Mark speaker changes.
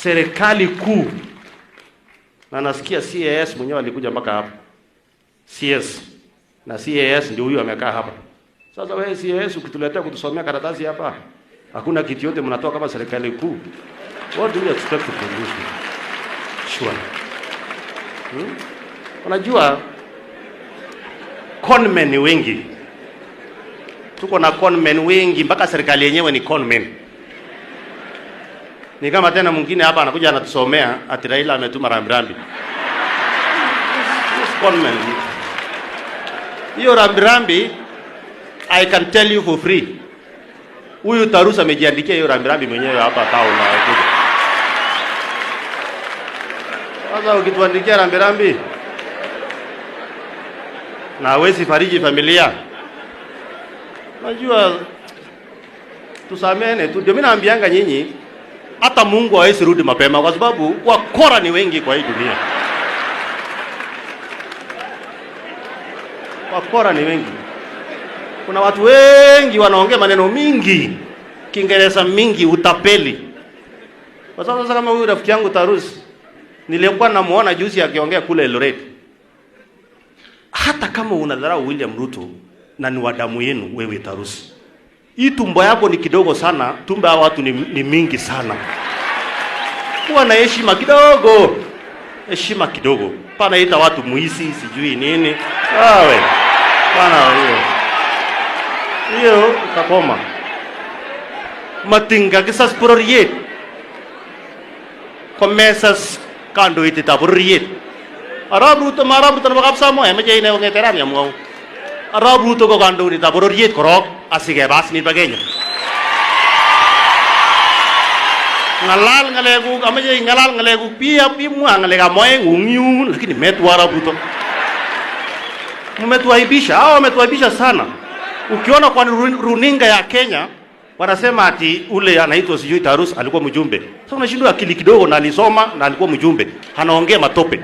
Speaker 1: Serikali kuu, na nasikia CAS mwenyewe alikuja mpaka hapa. CS na CAS ndio huyu amekaa hapa. Sasa wewe CAS ukituletea kutusomea karatasi hapa, hakuna kitu yote mnatoa kama serikali kuu. What do you expect from this? Sure. Unajua conmen ni wengi. Tuko na conmen wengi mpaka serikali yenyewe ni conmen. Ni kama tena mwingine hapa anakuja anatusomea ati Raila ametuma rambirambi. This conmen. Hiyo rambirambi, I can tell you for free. Huyu Tarus amejiandikia hiyo rambirambi mwenyewe hapa town na kuja. Sasa ukituandikia rambirambi na hawezi fariji familia, unajua tusamene tu. Ndio mimi naambianga nyinyi, hata Mungu hawezi rudi mapema kwa sababu wakora ni wengi kwa hii dunia. Wakora ni wengi. Kuna watu wengi wanaongea maneno mingi, Kiingereza mingi, utapeli. Kwa sababu sasa kama huyu rafiki yangu Tarus, nilikuwa namuona juzi akiongea kule Eldoret. Hata kama unadharau William Ruto na ni wadamu yenu wewe Tarus, hii tumbo yako ni kidogo sana, tumbo ya watu ni mingi sana. Kuwa na heshima kidogo, heshima kidogo. Panaita watu muisi sijui nini. Awe pana hiyo hiyo utakoma. Matinga kisas bororiet komesas kandoitetab bororiet. Arap Ruto ma Arap Ruto nebo Kapsamoe, meche ine kong'ete rani amwaun. Arap Ruto ko kandoindetab bororiet korok asikebas nimbo Kenya. Ngalal ngalekuk, ameche ing'alal ngalekuk, pia imwa ngalekab moeng'ung yun, lakini metwa Arap Ruto. Mmetuaibisha, hao wametuaibisha sana. Ukiona kwa runinga ya Kenya wanasema ati ule anaitwa sijui Tarus alikuwa mjumbe. Sasa unashindwa akili kidogo, na alisoma na alikuwa mjumbe, anaongea matope.